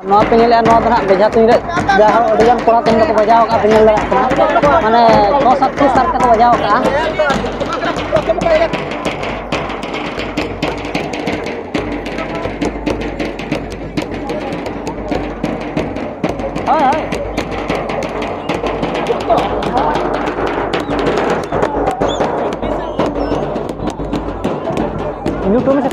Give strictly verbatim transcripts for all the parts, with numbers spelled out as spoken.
ᱱᱚᱣᱟ ᱯᱮ ᱧᱮᱞᱮᱫᱼᱟ, ᱱᱚᱣᱟ ᱫᱚ ᱱᱟᱦᱟᱜ ᱵᱮᱡᱷᱟ ᱛᱩᱧ ᱨᱮ ᱡᱟᱦᱟᱸ ᱟᱹᱰᱤᱜᱟᱱ ᱠᱚᱲᱟ ᱛᱮᱦᱮᱧ ᱫᱚᱠᱚ ᱵᱟᱡᱟᱣ ᱟᱠᱟᱫᱼᱟ, ᱯᱮ ᱧᱮᱞ ᱫᱟᱲᱮᱭᱟᱜ ᱠᱟᱱᱟ, ᱢᱟᱱᱮ ᱪᱷᱚ ᱥᱟᱛ ᱴᱤ ᱥᱟᱨ ᱛᱮᱠᱚ ᱵᱟᱡᱟᱣ ᱟᱠᱟᱫᱼᱟ᱾ ᱦᱳᱭ, ᱦᱳᱭ᱾ YouTube ᱢᱮᱥᱮ᱾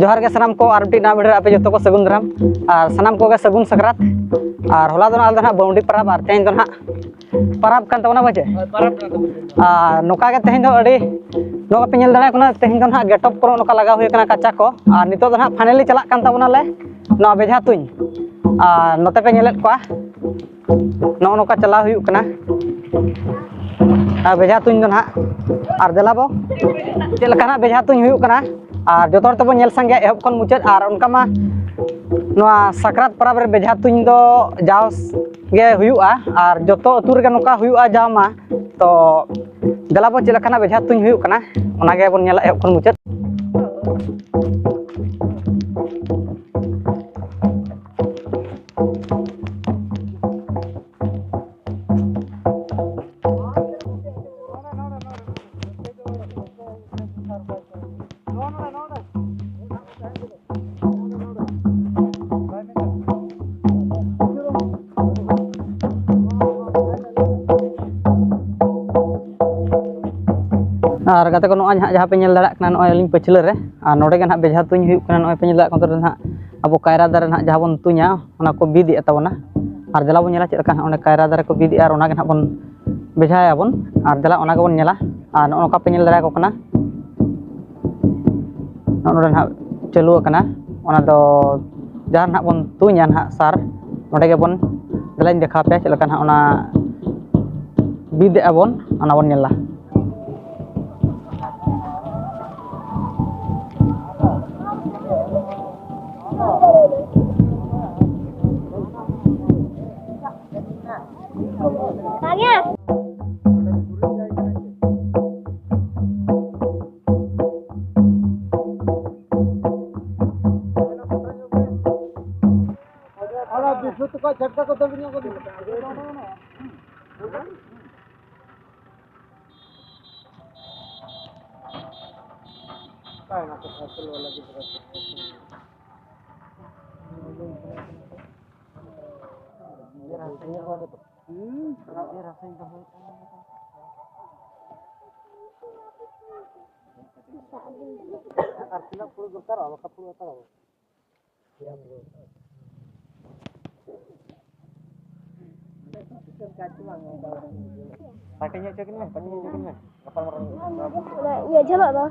ᱡᱚᱦᱟᱨ ᱜᱮ ᱥᱟᱱᱟᱢ ᱠᱚ, ᱟᱨ ᱢᱤᱫᱴᱤᱡ ᱱᱟᱣᱟ video ᱨᱮ ᱟᱯᱮ ᱡᱚᱛᱚ ᱠᱚ ᱥᱟᱹᱜᱩᱱ ᱫᱟᱨᱟᱢ, ᱟᱨ ᱥᱟᱱᱟᱢ ᱠᱚᱜᱮ ᱥᱟᱹᱜᱩᱱ ᱥᱟᱠᱨᱟᱛ᱾ ᱟᱨ ᱦᱚᱞᱟ ᱫᱚ ᱱᱟᱦᱟᱜ ᱟᱞᱮ ᱫᱚ ᱱᱟᱦᱟᱜ ᱵᱟᱹᱣᱰᱤ ᱯᱟᱨᱟᱵᱽ, ᱟᱨ ᱛᱮᱦᱮᱧ ᱫᱚ ᱱᱟᱦᱟᱜ ᱯᱟᱨᱟᱵᱽ ᱠᱟᱱ ᱛᱟᱵᱚᱱᱟ ᱵᱟᱪᱮ? ᱦᱳᱭ, ᱯᱟᱨᱟᱵᱽ ᱠᱟᱱ ᱛᱟᱵᱚᱱᱟ᱾ ᱟᱨ ᱱᱚᱝᱠᱟ ᱜᱮ ᱛᱮᱦᱮᱧ ᱫᱚ ᱟᱹᱰᱤ, ᱱᱚᱣᱟ ᱯᱮ ᱧᱮᱞ ᱫᱟᱲᱮᱭᱟᱜ ᱠᱟᱱᱟ, ᱛᱮᱦᱮᱧ ᱫᱚ ᱱᱟᱦᱟᱜ ᱜᱮᱴᱚᱯ ᱠᱚᱨᱮ ᱱᱚᱝᱠᱟ ᱞᱟᱜᱟᱣ ᱦᱩᱭ ᱟᱠᱟᱱᱟ ᱠᱟᱪᱟ ᱠᱚ, ᱟᱨ ᱱᱤᱛᱚᱜ ᱫᱚ ᱱᱟᱦᱟᱜ finally ᱪᱟᱞᱟᱜ ᱠᱟᱱ ᱛᱟᱵᱚᱱᱟᱞᱮ ᱱᱚᱣᱟ ᱵᱮᱡᱷᱟ ᱛᱩᱧ᱾ ᱟᱨ ᱱᱚᱛᱮ ᱯᱮ ᱧᱮᱞᱮᱫ ᱠᱚᱣᱟ, ᱱᱚᱜᱼᱚ ᱱᱚᱝᱠᱟ ᱪᱟᱞᱟᱣ ᱦᱩᱭᱩᱜ ᱠᱟᱱᱟ᱾ ᱟᱨ ᱵᱮᱡᱷᱟ ᱛᱩᱧ ᱫᱚ ᱱᱟᱦᱟᱜ, ᱟᱨ ᱫᱮᱞᱟ ᱵᱚ, ᱪᱮᱫ ᱞᱮᱠᱟ ᱱᱟᱦᱟᱜ ᱵᱮᱡᱷᱟ ᱛᱩᱧ ᱦᱩᱭᱩᱜ ᱠᱟᱱᱟ, ᱟᱨ ᱡᱚᱛᱚ ᱦᱚᱲ ᱛᱮᱵᱚᱱ ᱧᱮᱞ ᱥᱟᱸᱜᱮᱭᱟ ᱮᱦᱚᱵ ᱠᱷᱚᱱ ᱢᱩᱪᱟᱹᱫ᱾ ᱟᱨ ᱚᱱᱠᱟ ᱢᱟ ᱱᱚᱣᱟ ᱥᱟᱠᱨᱟᱛ ᱯᱚᱨᱚᱵᱽ ᱨᱮ ᱵᱮᱡᱷᱟ ᱛᱩᱧ ᱫᱚ ᱡᱟᱣ ᱜᱮ ᱦᱩᱭᱩᱜᱼᱟ, ᱟᱨ ᱡᱚᱛᱚ ᱟᱹᱛᱩ ᱨᱮᱜᱮ ᱱᱚᱝᱠᱟ ᱦᱩᱭᱩᱜᱼᱟ ᱡᱟᱣ ᱢᱟ᱾ ᱛᱚ ᱫᱮᱞᱟ ᱵᱚ, ᱪᱮᱫ ᱞᱮᱠᱟᱱᱟᱜ ᱵᱮᱡᱷᱟ ᱛᱩᱧ ᱦᱩᱭᱩᱜ ᱠᱟᱱᱟ, ᱚᱱᱟ ᱜᱮ ᱵᱚᱱ ᱧᱮᱞᱟ ᱮᱦᱚᱵ ᱠᱷᱚᱱ ᱢᱩᱪᱟᱹᱫ᱾ ᱟᱨ ᱜᱟᱛᱮ ᱠᱚ, ᱱᱚᱜᱼᱚᱭ ᱱᱟᱦᱟᱜ ᱡᱟᱦᱟᱸ ᱯᱮ ᱧᱮᱞ ᱫᱟᱲᱮᱭᱟᱜ ᱠᱟᱱᱟ, ᱱᱚᱜᱼᱚᱭ ᱟᱹᱞᱤᱧ ᱯᱟᱹᱪᱷᱞᱟᱹ ᱨᱮ, ᱟᱨ ᱱᱚᱰᱮ ᱜᱮ ᱱᱟᱦᱟᱜ ᱵᱮᱡᱷᱟ ᱛᱩᱧ ᱦᱩᱭᱩᱜ ᱠᱟᱱᱟ᱾ ᱱᱚᱜᱼᱚᱭ ᱯᱮ ᱧᱮᱞ ᱫᱟᱲᱮᱭᱟᱜ ᱠᱟᱱᱟ, ᱱᱚᱛᱮ ᱨᱮ ᱱᱟᱦᱟᱜ ᱟᱵᱚ ᱠᱟᱭᱨᱟ ᱫᱟᱨᱮ ᱱᱟᱦᱟᱜ ᱡᱟᱦᱟᱸ ᱵᱚᱱ ᱛᱩᱧᱟ, ᱚᱱᱟ ᱠᱚ ᱵᱤᱫ ᱮᱫ ᱛᱟᱵᱚᱱᱟ᱾ ᱟᱨ ᱫᱮᱞᱟ ᱵᱚᱱ ᱧᱮᱞᱟ ᱪᱮᱫ ᱞᱮᱠᱟ ᱱᱟᱦᱟᱜ ᱚᱸᱰᱮ ᱠᱟᱭᱨᱟ ᱫᱟᱨᱮ ᱠᱚ ᱵᱤᱫ ᱮᱫᱼᱟ, ᱟᱨ ᱚᱱᱟ ᱜᱮ ᱱᱟᱦᱟᱜ ᱵᱚᱱ ᱵᱮᱡᱷᱟᱭᱟᱵᱚᱱ᱾ ᱟᱨ ᱫᱮᱞᱟ ᱚᱱᱟ ᱜᱮᱵᱚᱱ ᱧᱮᱞᱟ᱾ ᱟᱨ ᱱᱚᱜᱼᱚ ᱱᱚᱝᱠᱟ ᱯᱮ ᱧᱮᱞ ᱫᱟᱲᱮᱭᱟᱠᱚ ᱠᱟᱱᱟ, ᱱᱚᱜᱼᱚ ᱱᱚᱰᱮ ᱱᱟᱦᱟᱜ ᱪᱟᱹᱞᱩ ᱟᱠᱟᱱᱟ, ᱚᱱᱟ ᱫᱚ ᱡᱟᱦᱟᱸ ᱱᱟᱦᱟᱜ ᱵᱚᱱ ᱛᱩᱧᱟ ᱱᱟᱦᱟᱜ ᱥᱟᱨ, ᱱᱚᱰᱮ ᱜᱮᱵᱚᱱ, ᱫᱮᱞᱟᱧ ᱫᱮᱠᱷᱟᱣ ᱟᱯᱮᱭᱟ ᱪᱮᱫ ᱞᱮᱠᱟ ᱱᱟᱦᱟᱜ ᱚᱱᱟ ᱵᱤᱫ ᱮᱫᱼᱟ ᱵᱚᱱ, ᱚᱱᱟ ᱵᱚᱱ ᱧᱮᱞᱟ᱾ ᱪᱷᱟᱴᱠᱟ ᱠᱚ ᱫᱟᱹᱲ ᱧᱚᱜ ᱠᱟᱱᱟ᱾ ᱚᱠᱟᱭᱮᱱᱟ ᱠᱚ ᱥᱟᱭᱠᱮᱞ ᱵᱟᱞᱟ ᱜᱤᱫᱽᱨᱟᱹ ᱠᱚ? ᱦᱩᱸ, ᱰᱷᱮᱨ ᱦᱟᱥᱟᱧ ᱫᱚᱦᱚᱭᱮᱫ ᱛᱟᱢᱟ᱾ ᱟᱨ ᱛᱤᱱᱟᱹᱜ ᱯᱷᱩᱲᱩᱜ ᱫᱚᱨᱠᱟᱨᱚᱜᱼᱟ? ᱵᱟᱠᱷᱟᱱ ᱯᱷᱩᱲᱩᱜ ᱦᱟᱛᱟᱲᱟᱵᱚ᱾ ᱯᱟᱹᱴᱤ ᱧᱚᱜ ᱦᱚᱪᱚ ᱠᱤᱱ ᱢᱮ, ᱯᱟᱹᱴᱤ ᱧᱚᱜ ᱦᱚᱪᱚ ᱠᱤᱱ ᱢᱮ᱾ ᱜᱟᱯᱟᱞ ᱢᱟᱨᱟᱣ ᱦᱩᱭᱩᱜᱼᱟ᱾ ᱤᱭᱟᱹ ᱡᱷᱟᱹᱞᱟᱜ ᱫᱚ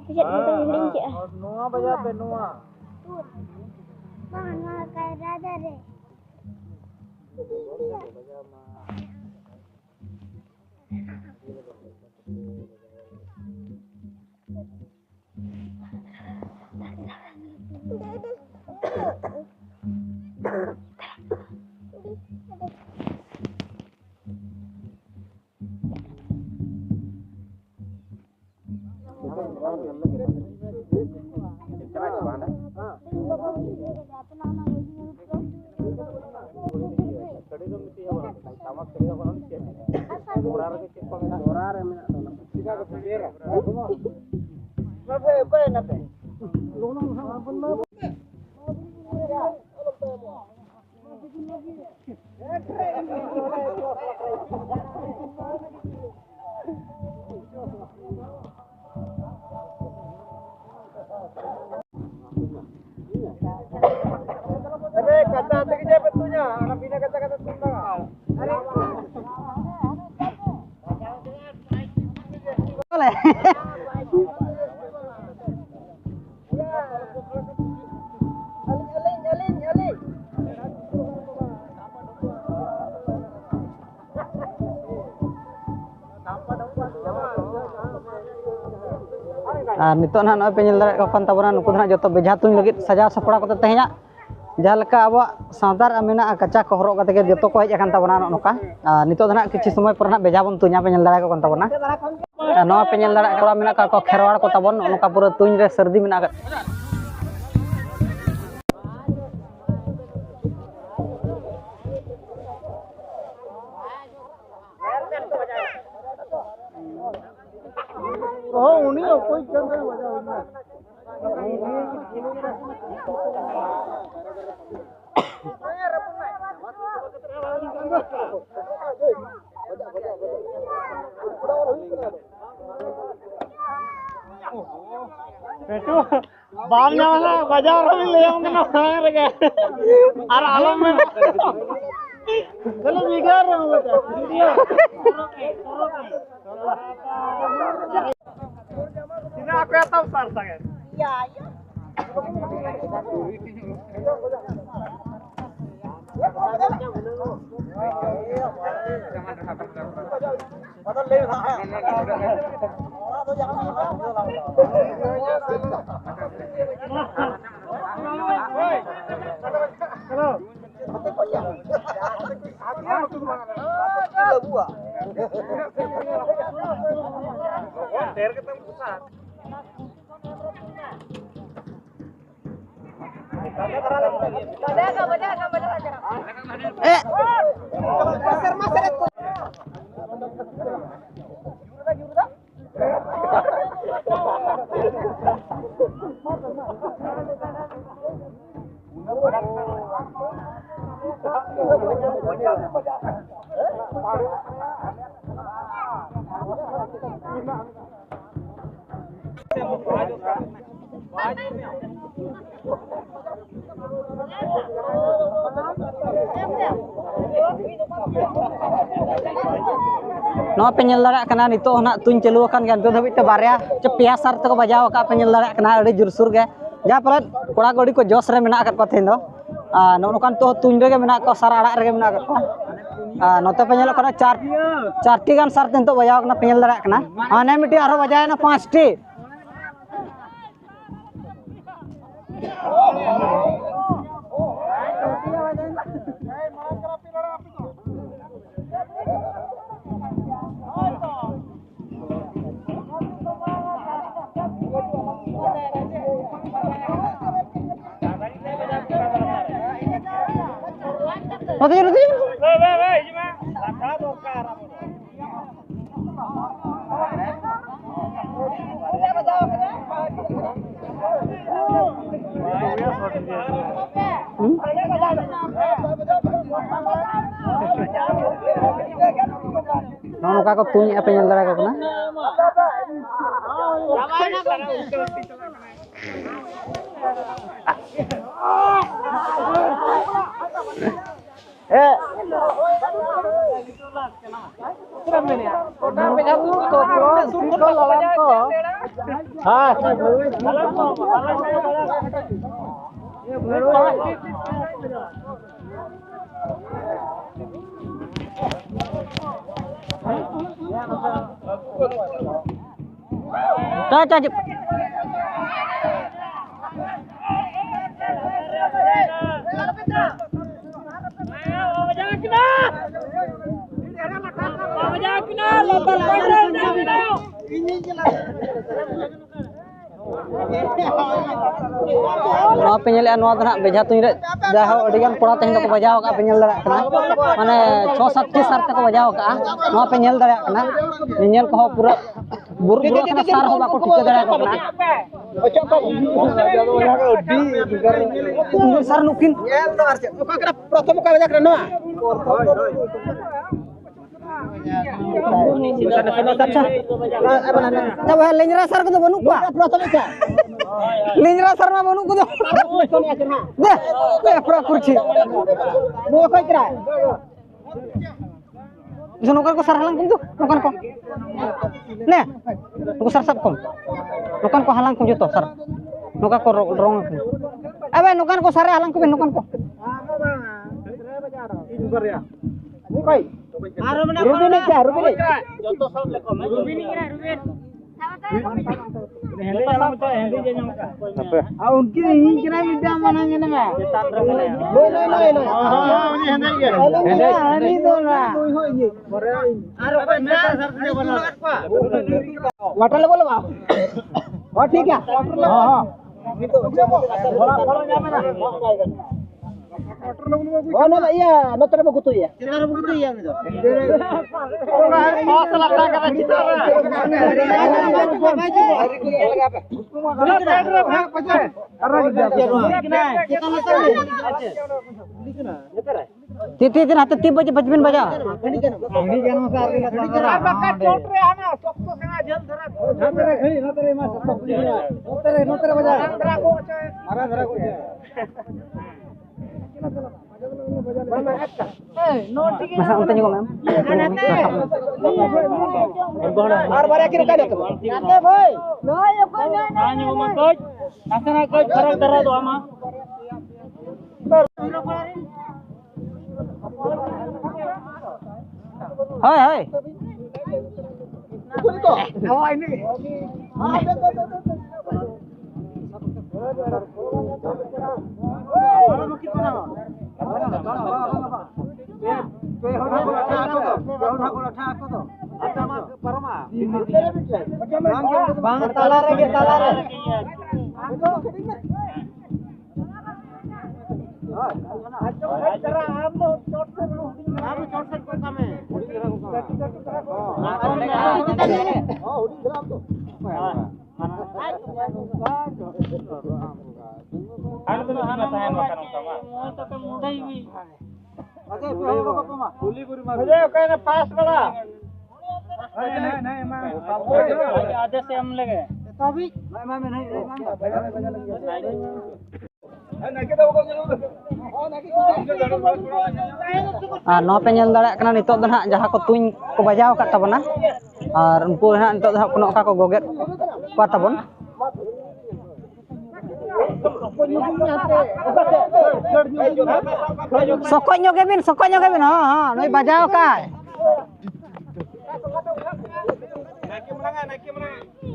ᱪᱮᱫ ᱠᱚ ᱢᱮᱛᱟᱜ ᱦᱤᱲᱤᱧ ᱠᱮᱜᱼᱟ᱾ ᱱᱚᱣᱟ ᱵᱟᱡᱟᱣ ᱯᱮ, ᱱᱚᱣᱟ᱾ ᱵᱟᱝ, ᱱᱚᱣᱟ ᱠᱟᱭᱨᱟ ᱫᱟᱨᱮ᱾ ᱟᱨᱮ, ᱠᱟᱪᱟ ᱛᱮᱜᱮ ᱡᱮ ᱯᱮ ᱛᱩᱧᱟ, ᱚᱱᱟ ᱵᱤᱱᱟᱹ ᱠᱟᱪᱟ ᱠᱟᱛᱮ ᱛᱩᱧ ᱵᱟᱝᱟ᱾ ᱟᱨ ᱱᱤᱛᱚᱜ ᱱᱟᱦᱟᱜ ᱱᱚᱜᱼᱚᱭ ᱯᱮ ᱧᱮᱞ ᱫᱟᱲᱮᱭᱟᱜ ᱠᱟᱱ ᱛᱟᱵᱚᱱᱟ, ᱱᱩᱠᱩ ᱫᱚ ᱱᱟᱦᱟᱜ ᱡᱚᱛᱚ ᱵᱮᱡᱷᱟ ᱛᱩᱧ ᱞᱟᱹᱜᱤᱫ ᱥᱟᱡᱟᱣ ᱥᱟᱯᱲᱟᱣ ᱠᱟᱛᱮ ᱛᱮᱦᱮᱧᱟᱜ ᱡᱟᱦᱟᱸ ᱞᱮᱠᱟ ᱟᱵᱚᱣᱟᱜ ᱥᱟᱶᱛᱟ ᱨᱮ ᱢᱮᱱᱟᱜᱼᱟ, ᱠᱟᱪᱟ ᱠᱚ ᱦᱚᱨᱚᱜ ᱠᱟᱛᱮ ᱜᱮ ᱡᱚᱛᱚ ᱠᱚ ᱦᱮᱡ ᱟᱠᱟᱱ ᱛᱟᱵᱚᱱᱟ ᱱᱚᱜᱼᱚ ᱱᱚᱝᱠᱟ᱾ ᱟᱨ ᱱᱤᱛᱚᱜ ᱫᱚ ᱱᱟᱦᱟᱜ ᱠᱤᱪᱷᱩ ᱥᱚᱢᱚᱭ ᱯᱚᱨᱮ ᱱᱟᱦᱟᱜ ᱵᱮᱡᱷᱟ ᱵᱚᱱ ᱛᱩᱧᱟ, ᱯᱮ ᱧᱮᱞ ᱫᱟᱲᱮᱭᱟᱠᱚ ᱠᱟᱱ ᱛᱟᱵᱚᱱᱟ᱾ ᱟᱨ ᱱᱚᱣᱟ ᱯᱮ ᱧᱮᱞ ᱫᱟᱲᱮᱭᱟᱜ ᱠᱟᱱᱟ, ᱢᱮᱱᱟᱜ ᱠᱟᱜ ᱠᱚᱣᱟ ᱠᱷᱮᱨᱣᱟᱲ ᱠᱚ ᱛᱟᱵᱚᱱ, ᱱᱚᱜᱼᱚ ᱱᱚᱝᱠᱟ ᱯᱩᱨᱟᱹ ᱛᱩᱧ ᱨᱮ ᱥᱟᱹᱨᱫᱤ ᱢᱮᱱᱟᱜ ᱟᱠᱟᱫ᱾ ᱦᱚᱸ, ᱩᱱᱤ ᱚᱠᱚᱭ ᱪᱚᱝ ᱫᱚᱭ ᱵᱟᱡᱟᱣ ᱮᱱᱟ᱾ ᱯᱮᱴᱩ, ᱵᱟᱢ ᱧᱟᱢᱟ ᱱᱟ, ᱵᱟᱡᱟᱣ ᱨᱮᱦᱚᱸ ᱞᱟᱹᱭᱟᱢ ᱠᱟᱱᱟ ᱢᱟᱲᱟᱝ ᱨᱮᱜᱮ᱾ ᱟᱨ ᱟᱞᱚᱢ ᱢᱮᱱᱟ᱾ ᱪᱚᱞᱚ, ᱵᱷᱤᱰᱤᱭᱳ ᱨᱮ ᱵᱷᱤᱰᱤᱭᱳ᱾ ᱛᱤᱱᱟᱹᱜ ᱟᱯᱮ ᱟᱛᱟᱢ ᱥᱟᱨ ᱥᱟᱸᱜᱮ? ᱱᱚᱣᱟ ᱯᱮ ᱧᱮᱞ ᱫᱟᱲᱮᱭᱟᱜ ᱠᱟᱱᱟ, ᱱᱤᱛᱚᱜ ᱦᱚᱸ ᱱᱟᱜ ᱛᱩᱧ ᱪᱟᱹᱞᱩ ᱟᱠᱟᱱ ᱜᱮᱭᱟ᱾ ᱱᱤᱛᱚᱜ ᱫᱷᱟᱹᱵᱤᱡ ᱛᱮ ᱵᱟᱨᱭᱟ ᱪᱮ ᱯᱮᱭᱟ ᱥᱟᱨ ᱛᱮᱠᱚ ᱵᱟᱡᱟᱣ ᱟᱠᱟᱫ, ᱯᱮ ᱧᱮᱞ ᱫᱟᱲᱮᱭᱟᱜ ᱠᱟᱱᱟ, ᱟᱹᱰᱤ ᱡᱳᱨᱥᱳᱨ ᱜᱮ᱾ ᱡᱟᱦᱟᱸ ᱯᱟᱞᱮᱫ ᱠᱚᱲᱟ ᱠᱚ ᱟᱹᱰᱤ ᱠᱚ ᱡᱚᱥ ᱨᱮ ᱢᱮᱱᱟᱜ ᱟᱠᱟᱫ ᱠᱚᱣᱟ ᱛᱮᱦᱮᱧ ᱫᱚ᱾ ᱟᱨ ᱱᱚᱜᱼᱚ ᱱᱚᱝᱠᱟᱱ ᱱᱤᱛᱚᱜ ᱦᱚᱸ ᱛᱩᱧ ᱨᱮᱜᱮ ᱢᱮᱱᱟᱜ ᱠᱚᱣᱟ, ᱥᱟᱨ ᱟᱲᱟᱜ ᱨᱮᱜᱮ ᱢᱮᱱᱟᱜ ᱟᱠᱟᱫ ᱠᱚᱣᱟ᱾ ᱟᱨ ᱱᱚᱛᱮ ᱯᱮ ᱧᱮᱞᱚᱜ ᱠᱟᱱᱟ, ᱪᱟᱨ, ᱪᱟᱨᱴᱤ ᱜᱟᱱ ᱥᱟᱨ ᱛᱮ ᱱᱤᱛᱚᱜ ᱵᱟᱡᱟᱣ ᱟᱠᱟᱱᱟ, ᱯᱮ ᱧᱮᱞ ᱫᱟᱲᱮᱭᱟᱜ ᱠᱟᱱᱟ᱾ ᱦᱟᱱᱮ ᱢᱤᱫᱴᱤᱡ ᱟᱨᱦᱚᱸ ᱵᱟᱡᱟᱣ ᱮᱱᱟ, ᱯᱟᱸᱪᱴᱤ᱾ ᱦᱩᱸ? ᱱᱚᱜᱼᱚ ᱱᱚᱝᱠᱟ ᱠᱚ ᱛᱩᱧᱮᱫᱼᱟ ᱯᱮ, ᱧᱮᱞ ᱫᱟᱲᱮᱭᱟᱠᱚ ᱠᱟᱱᱟ᱾ ᱱᱚᱣᱟ ᱯᱮ ᱧᱮᱞᱮᱫᱼᱟ, ᱱᱚᱣᱟ ᱫᱚ ᱱᱟᱦᱟᱜ ᱵᱮᱡᱷᱟ ᱛᱩᱧ ᱨᱮ ᱡᱟᱭᱦᱳᱠ ᱟᱹᱰᱤ ᱜᱟᱱ ᱠᱚᱲᱟ ᱛᱮᱦᱮᱧ ᱫᱚᱠᱚ ᱵᱟᱡᱟᱣ ᱟᱠᱟᱫᱼᱟ, ᱯᱮ ᱧᱮᱞ ᱫᱟᱲᱮᱭᱟᱜ ᱠᱟᱱᱟ᱾ ᱢᱟᱱᱮ ᱪᱷᱚ ᱥᱟᱛ ᱴᱤ ᱥᱟᱨ ᱛᱮᱠᱚ ᱵᱟᱡᱟᱣ ᱟᱠᱟᱫᱼᱟ, ᱱᱚᱣᱟ ᱯᱮ ᱧᱮᱞ ᱫᱟᱲᱮᱭᱟᱜ ᱠᱟᱱᱟ᱾ ᱧᱮᱧᱮᱞ ᱠᱚᱦᱚᱸ ᱯᱩᱨᱟᱹ ᱵᱩᱨ ᱵᱩᱨ ᱟᱠᱟᱱᱟ, ᱥᱟᱨ ᱦᱚᱸ ᱵᱟᱠᱚ ᱴᱷᱤᱠᱟᱹ ᱫᱟᱲᱮᱭᱟᱠᱚ ᱠᱟᱱᱟ᱾ ᱩᱱᱠᱩ ᱥᱟᱨ ᱱᱩᱠᱤᱱ ᱧᱮᱞ ᱫᱚ ᱟᱨ ᱪᱮᱫ? ᱚᱠᱟ ᱠᱟᱱᱟ ᱯᱨᱚᱛᱷᱚᱢ, ᱚᱠᱟ ᱵᱟᱡᱟᱨ ᱠᱟᱱᱟ ᱱᱚᱣᱟ? ᱟᱪᱪᱷᱟ, ᱟᱪᱪᱷᱟ, ᱞᱮᱸᱡᱽᱨᱟ ᱥᱟᱨ ᱠᱚᱫᱚ ᱵᱟᱹᱱᱩᱜ ᱠᱚᱣᱟ? ᱞᱮᱸᱡᱽᱨᱟ ᱥᱟᱨ ᱢᱟ ᱵᱟᱹᱱᱩᱜ ᱠᱚᱫᱚ᱾ ᱫᱮ, ᱫᱮ, ᱯᱩᱨᱟᱹ ᱠᱩᱨᱪᱷᱤ᱾ ᱱᱚᱣᱟ ᱚᱠᱚᱭ ᱠᱟᱱᱟᱭ? ᱱᱚᱝᱠᱟᱱ ᱠᱚ ᱥᱟᱨ ᱦᱟᱞᱟᱝ ᱠᱚᱢ ᱫᱚ, ᱱᱚᱝᱠᱟᱱ ᱠᱚ᱾ ᱱᱮ, ᱱᱩᱠᱩ ᱥᱟᱨ ᱥᱟᱵ ᱠᱚᱢ᱾ ᱱᱚᱝᱠᱟᱱ ᱠᱚ ᱦᱟᱞᱟᱝ ᱠᱚᱢ ᱡᱚᱛᱚ ᱥᱟᱨ᱾ ᱱᱚᱝᱠᱟ ᱠᱚ ᱨᱚ-, ᱨᱚᱝ ᱟᱠᱟᱱᱟ᱾ ᱟᱵᱮ, ᱱᱚᱝᱠᱟᱱ ᱠᱚ ᱥᱟᱨ ᱦᱟᱞᱟᱝ ᱠᱚᱵᱮᱱ, ᱱᱚᱝᱠᱟᱱ ᱠᱚ᱾ ᱚᱠᱚᱭ? ᱨᱩᱵᱤᱱ ᱦᱮᱡ ᱠᱟᱱᱟ, ᱨᱩᱵᱤᱱ ᱦᱮᱡ᱾ ᱦᱟᱯᱮ᱾ ᱟᱨ ᱩᱱᱠᱤᱱ ᱤᱧ ᱠᱟᱱᱟᱭ ᱢᱤᱫᱴᱟᱝ ᱢᱟᱱᱮ ᱧᱮᱞ ᱢᱮ᱾ ᱞᱟᱹᱭ, ᱞᱟᱹᱭ, ᱞᱟᱹᱭ, ᱞᱟᱹᱭ᱾ ᱦᱳᱭ, ᱦᱳᱭ, ᱩᱱᱤ ᱦᱮᱸᱫᱮ ᱜᱮ᱾ ᱦᱮᱸᱫᱮ, ᱦᱮᱸᱫᱮ᱾ ᱩᱱᱤ ᱫᱚ ᱵᱟᱝ᱾ ᱟᱨ ᱚᱠᱚᱭ ᱢᱮᱱᱟᱜ ᱥᱟᱨ ᱠᱚᱫᱚ ᱵᱟᱹᱱᱩᱜ ᱟᱠᱟᱫ ᱠᱚᱣᱟ? ᱜᱚᱴᱟ ᱞᱮ ᱵᱚᱞᱚᱜᱼᱟ᱾ ᱦᱚᱸ, ᱴᱷᱤᱠ ᱜᱮᱭᱟ᱾ ᱦᱚᱸ, ᱦᱚᱸ᱾ ᱱᱤᱛᱚᱜ ᱵᱚᱞᱚ, ᱵᱚᱞᱚ ᱧᱟᱢ ᱮᱱᱟ᱾ ᱚᱱᱟ ᱫᱚ ᱤᱭᱟᱹ, ᱱᱚᱛᱮ ᱨᱮ ᱵᱟᱠᱚ ᱩᱛᱩᱭᱟ᱾ ᱪᱮᱛᱟᱱ ᱨᱮ ᱵᱟᱠᱚ ᱩᱛᱩᱭᱟ ᱩᱱᱤ ᱫᱚ᱾ ᱪᱮᱛᱟᱱ ᱞᱟᱛᱟᱨ ᱨᱮ᱾ ᱛᱤ, ᱛᱤ, ᱛᱤ, ᱦᱟᱛᱮ ᱛᱤ ᱵᱟᱡᱮ ᱵᱟᱡᱵᱤᱱ ᱵᱟᱡᱟᱣ᱾ ᱱᱚᱛᱮ ᱨᱮ, ᱱᱚᱛᱮ ᱨᱮ, ᱢᱟ, ᱥᱚᱠᱛᱚ ᱥᱮᱬᱟ ᱡᱷᱟᱹᱞ ᱫᱷᱟᱨᱟ᱾ ᱱᱚᱛᱮ ᱨᱮ, ᱱᱚᱛᱮ ᱨᱮ ᱵᱟᱡᱟᱣ᱾ ᱢᱟᱨᱟᱝ ᱫᱷᱟᱨᱟ ᱠᱚ᱾ ᱢᱟᱨᱟᱝ ᱫᱷᱟᱨᱟ ᱠᱚ᱾ ᱢᱟᱥᱮ ᱚᱱᱛᱮ ᱧᱚᱜᱚᱜ ᱢᱮ᱾ ᱟᱨ ᱵᱟᱨᱭᱟ ᱠᱤᱱ ᱚᱠᱟᱭ ᱱᱟᱛᱮ ᱵᱷᱟᱹᱭ? ᱱᱚᱜᱼᱚᱭ ᱚᱠᱚᱭ ᱱᱚᱜᱼᱚᱭ ᱱᱟᱛᱮ ᱵᱷᱟᱹᱭ? ᱱᱟᱥᱮᱱᱟᱜ ᱠᱟᱹᱡ ᱯᱷᱟᱨᱟᱠ ᱫᱷᱟᱨᱟ ᱫᱚ ᱟᱢᱟ᱾ ᱦᱳᱭ, ᱦᱳᱭ᱾ ᱵᱟᱝ, ᱛᱟᱞᱟ ᱨᱮᱜᱮ, ᱛᱟᱞᱟ ᱨᱮ᱾ ᱟᱢ ᱫᱚ ᱪᱚᱴ ᱥᱮᱫ ᱜᱚᱫ ᱠᱟᱜ ᱢᱮ᱾ ᱦᱩᱰᱤᱧ ᱫᱷᱟᱨᱟ ᱟᱢ ᱫᱚ᱾ ᱦᱟᱸᱰᱮ ᱫᱚ ᱦᱟᱱᱟ ᱛᱟᱦᱮᱱ ᱵᱟᱠᱷᱟᱱ ᱚᱱᱠᱟ ᱢᱟ᱾ ᱟᱪᱪᱷᱟ, ᱯᱮ ᱦᱚᱲ ᱵᱟᱠᱚ ᱠᱚᱢᱟ᱾ ᱠᱩᱞᱤ ᱵᱩᱨᱩ ᱢᱟ᱾ ᱚᱠᱟᱭᱮᱱᱟ ᱯᱟᱥ ᱵᱟᱲᱟ? ᱟᱫᱮᱥ ᱮᱢ ᱞᱮᱜᱮ᱾ ᱮᱛᱚᱦᱚᱵᱤᱡ? ᱟᱨ ᱱᱚᱣᱟ ᱯᱮ ᱧᱮᱞ ᱫᱟᱲᱮᱭᱟᱜ ᱠᱟᱱᱟ, ᱱᱤᱛᱚᱜ ᱫᱚ ᱱᱟᱦᱟᱜ ᱡᱟᱦᱟᱸ ᱠᱚ ᱛᱩᱧ ᱠᱚ ᱵᱟᱡᱟᱣ ᱟᱠᱟᱫ ᱛᱟᱵᱚᱱᱟ, ᱟᱨ ᱩᱱᱠᱩ ᱱᱟᱦᱟᱜ ᱱᱤᱛᱚᱜ ᱫᱚ ᱦᱟᱸᱜ ᱠᱚ ᱱᱚᱝᱠᱟ ᱠᱚ ᱜᱚᱜᱮᱫ ᱠᱚᱣᱟ ᱛᱟᱵᱚᱱ᱾ ᱥᱚᱠᱚᱡ ᱧᱚᱜ ᱜᱮᱵᱤᱱ, ᱥᱚᱠᱚᱡ ᱧᱚᱜ ᱜᱮᱵᱤᱱ᱾ ᱦᱚᱸ, ᱦᱚᱸ, ᱱᱩᱭ ᱵᱟᱡᱟᱣ ᱟᱠᱟᱭ᱾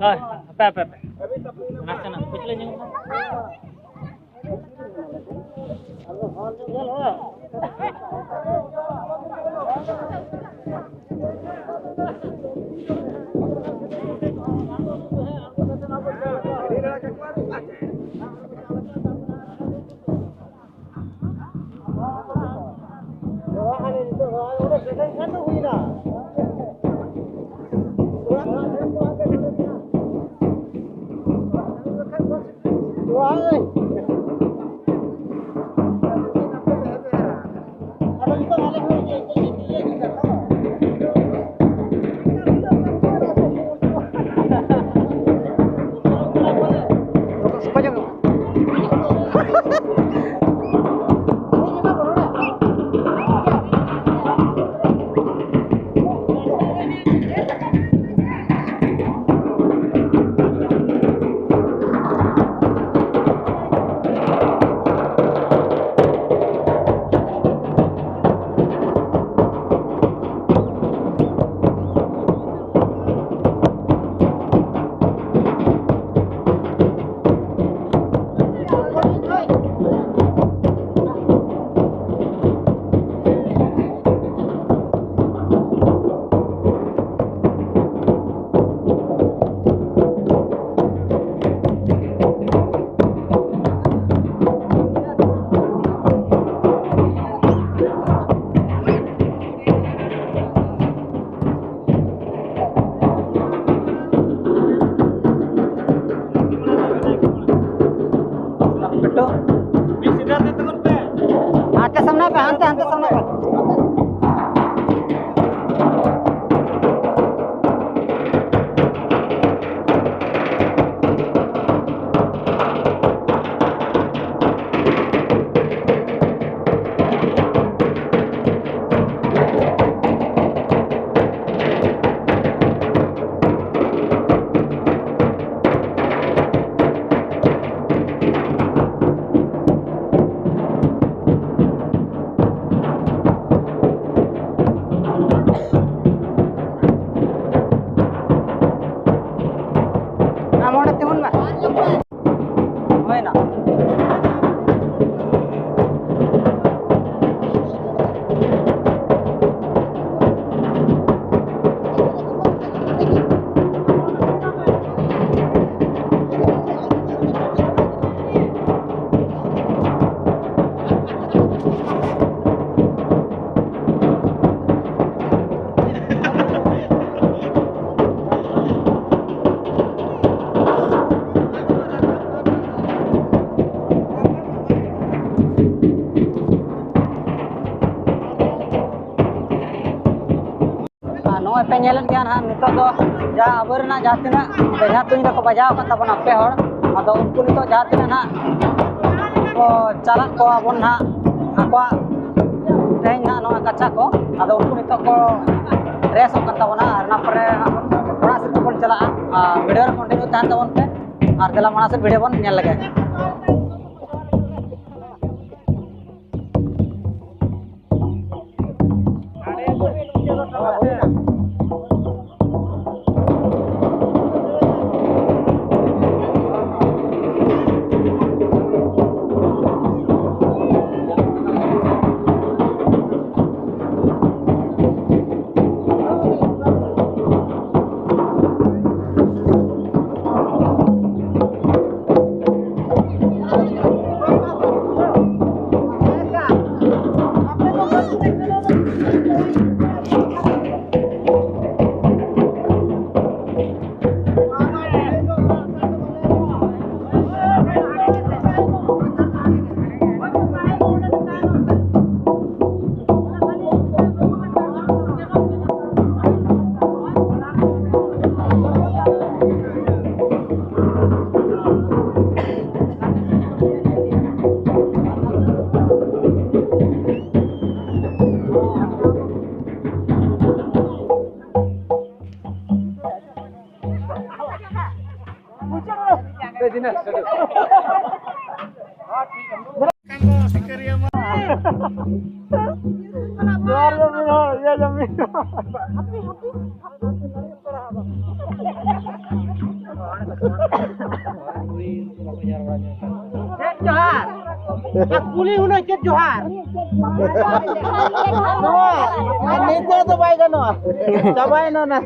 ᱦᱳᱭ, ᱦᱟᱯᱮ, ᱦᱟᱯᱮ, ᱦᱟᱯᱮ᱾ ᱱᱟᱥᱮᱱᱟᱜ ᱯᱤᱪᱷᱞᱟᱹ ᱧᱚᱜ ᱢᱮ᱾ ᱦᱟᱱᱛᱮ ᱥᱟᱢᱱᱟ ᱯᱮ, ᱦᱟᱱᱛᱮ, ᱦᱟᱱᱛᱮ ᱥᱟᱢᱱᱟ ᱯᱮ᱾ ᱯᱮ ᱧᱮᱞᱮᱫ ᱜᱮᱭᱟ ᱱᱟᱦᱟᱜ, ᱱᱤᱛᱚᱜ ᱫᱚ ᱡᱟᱦᱟᱸ ᱟᱵᱚᱨᱮᱱ ᱱᱟᱦᱟᱜ ᱡᱟᱦᱟᱸ ᱛᱤᱱᱟᱹᱜ ᱵᱮᱡᱷᱟ ᱛᱩᱧ ᱨᱮᱠᱚ ᱵᱟᱡᱟᱣ ᱟᱠᱟᱫ ᱛᱟᱵᱚᱱᱟ ᱯᱮ ᱦᱚᱲ, ᱟᱫᱚ ᱩᱱᱠᱩ ᱱᱤᱛᱚᱜ ᱡᱟᱦᱟᱸ ᱛᱤᱱᱟᱹᱜ ᱱᱟᱦᱟᱜ ᱠᱚ ᱪᱟᱞᱟᱜ ᱠᱚ ᱟᱵᱚᱱ ᱱᱟᱦᱟᱜ ᱟᱠᱚᱣᱟᱜ ᱛᱮᱦᱮᱧ ᱱᱟᱦᱟᱜ ᱱᱚᱣᱟ ᱠᱟᱪᱟ ᱠᱚ, ᱟᱫᱚ ᱩᱱᱠᱩ ᱱᱤᱛᱚᱜ ᱠᱚ ᱰᱨᱮᱥᱚᱜ ᱠᱟᱱ ᱛᱟᱵᱚᱱᱟ ᱟᱨ ᱚᱱᱟ ᱯᱚᱨᱮ ᱟᱵᱚᱱ ᱚᱲᱟᱜ ᱥᱮᱫ ᱛᱮᱵᱚᱱ ᱪᱟᱞᱟᱜᱼᱟ᱾ ᱟᱨ ᱵᱷᱤᱰᱤᱭᱳ ᱨᱮ ᱠᱚᱱᱴᱤᱱᱤᱭᱩ ᱛᱟᱦᱮᱱ ᱛᱟᱵᱚᱱ ᱯᱮ ᱟᱨ ᱫᱮᱞᱟ ᱢᱟᱲᱟᱝ ᱥᱮᱫ ᱵᱷᱤᱰᱤᱭᱳ ᱵᱚᱱ ᱧᱮᱞ ᱞᱮᱜᱮ᱾ ᱡᱚᱦᱟᱨ ᱜᱮ ᱢᱤᱫ ᱦᱚᱲ, ᱤᱭᱟᱹ ᱜᱮ ᱢᱤᱫ ᱦᱚᱲ᱾ ᱪᱮᱫ ᱡᱚᱦᱟᱨ? ᱠᱩᱞᱤ ᱦᱩᱱᱟᱹᱝ ᱪᱮᱫ ᱡᱚᱦᱟᱨ? ᱱᱚᱣᱟ, ᱟᱨ ᱱᱤᱛᱚᱜ ᱫᱚ ᱵᱟᱭ ᱜᱟᱱᱚᱜᱼᱟ᱾ ᱪᱟᱵᱟᱭᱮᱱᱟ ᱚᱱᱟ᱾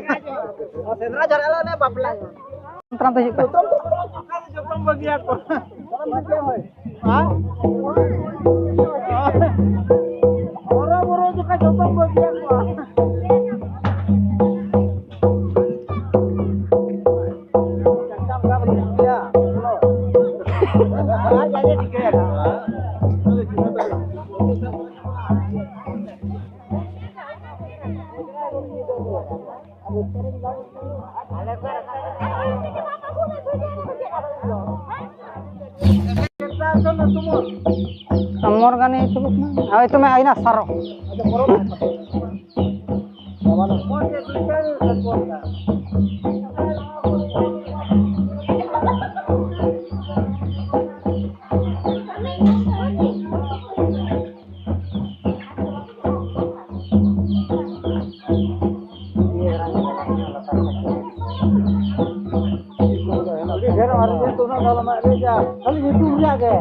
ᱥᱮᱸᱫᱽᱨᱟ ᱪᱟᱞᱟᱜ ᱞᱮ ᱵᱟᱯᱞᱟ᱾ ᱛᱟᱲᱟᱢ ᱛᱮ ᱦᱤᱡᱩᱜ ᱯᱮ᱾ ᱡᱚᱛᱚᱢ ᱵᱟᱹᱜᱤᱭᱟ ᱠᱚ᱾ ᱦᱮᱸ? ᱦᱚᱨᱚ ᱵᱚᱨᱚ ᱡᱚᱠᱷᱟᱡ ᱡᱚᱛᱚᱢ ᱵᱟᱹᱜᱤᱭᱟ ᱠᱚ᱾ ᱢᱚᱨᱜᱟᱱᱤ ᱪᱩᱵᱩᱠ ᱢᱮ᱾ ᱦᱳᱭ ᱛᱚ ᱢᱮ ᱟᱭᱱᱟ ᱥᱟᱨᱚ᱾ ᱟᱹᱰᱤ ᱰᱷᱮᱨ ᱟᱨ ᱤᱭᱟᱹ ᱫᱚ ᱩᱱᱟᱹᱜ ᱫᱚ ᱟᱞᱚᱢ ᱮᱱᱮᱡᱟ, ᱠᱷᱟᱹᱞᱤ ᱧᱩᱛᱩᱢ ᱨᱮᱭᱟᱜ ᱜᱮ᱾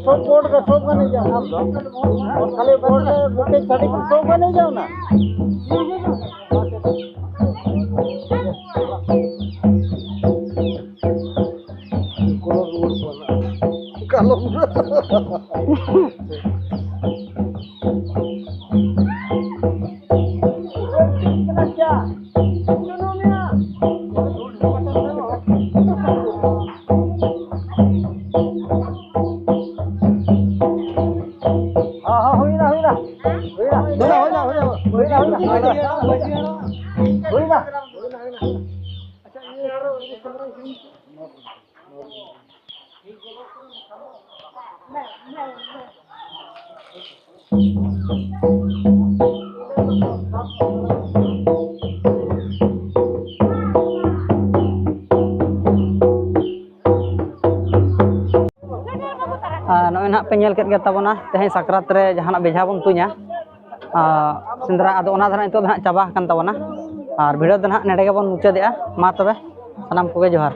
ᱥᱚᱵ ᱵᱳᱨᱰ ᱨᱮ ᱥᱚᱵ ᱜᱟᱱ ᱮᱱᱮᱡᱟ ᱟᱢ ᱫᱚ᱾ ᱠᱷᱟᱹᱞᱤ ᱵᱳᱨᱰ ᱨᱮ ᱢᱤᱫᱴᱮᱡ ᱪᱷᱟᱹᱲᱤ ᱠᱚ ᱥᱚᱵ ᱜᱟᱱ ᱮᱱᱮᱡᱟ ᱚᱱᱟ᱾ ᱠᱟᱞᱚᱢ᱾ ᱦᱩᱭᱱᱟ, ᱦᱩᱭᱱᱟ᱾ ᱦᱩᱭᱱᱟ, ᱦᱩᱭᱱᱟ, ᱦᱩᱭᱱᱟ᱾ ᱦᱩᱭᱱᱟ, ᱦᱩᱭᱱᱟ᱾ ᱦᱩᱭᱱᱟ᱾ ᱟᱨ ᱱᱚᱜᱼᱚᱭ ᱱᱟᱦᱟᱜ ᱯᱮ ᱧᱮᱞ ᱠᱮᱫ ᱜᱮ ᱛᱟᱵᱚᱱᱟ, ᱛᱮᱦᱮᱧ ᱥᱟᱠᱨᱟᱛ ᱨᱮ ᱡᱟᱦᱟᱱᱟᱜ ᱵᱮᱡᱷᱟ ᱵᱚᱱ ᱛᱩᱧᱟ, ᱟᱨ ᱥᱮᱸᱫᱽᱨᱟ, ᱟᱫᱚ ᱚᱱᱟ ᱫᱚ ᱱᱟᱦᱟᱜ ᱱᱤᱛᱚᱜ ᱫᱚ ᱱᱟᱦᱟᱜ ᱪᱟᱵᱟ ᱟᱠᱟᱱ ᱛᱟᱵᱚᱱᱟ᱾ ᱟᱨ ᱵᱷᱤᱰᱤᱭᱳ ᱫᱚ ᱱᱟᱦᱟᱜ ᱱᱚᱰᱮ ᱜᱮᱵᱚᱱ ᱢᱩᱪᱟᱹᱫᱮᱜᱼᱟ᱾ ᱢᱟ ᱛᱚᱵᱮ, ᱥᱟᱱᱟᱢ ᱠᱚᱜᱮ ᱡᱚᱦᱟᱨ᱾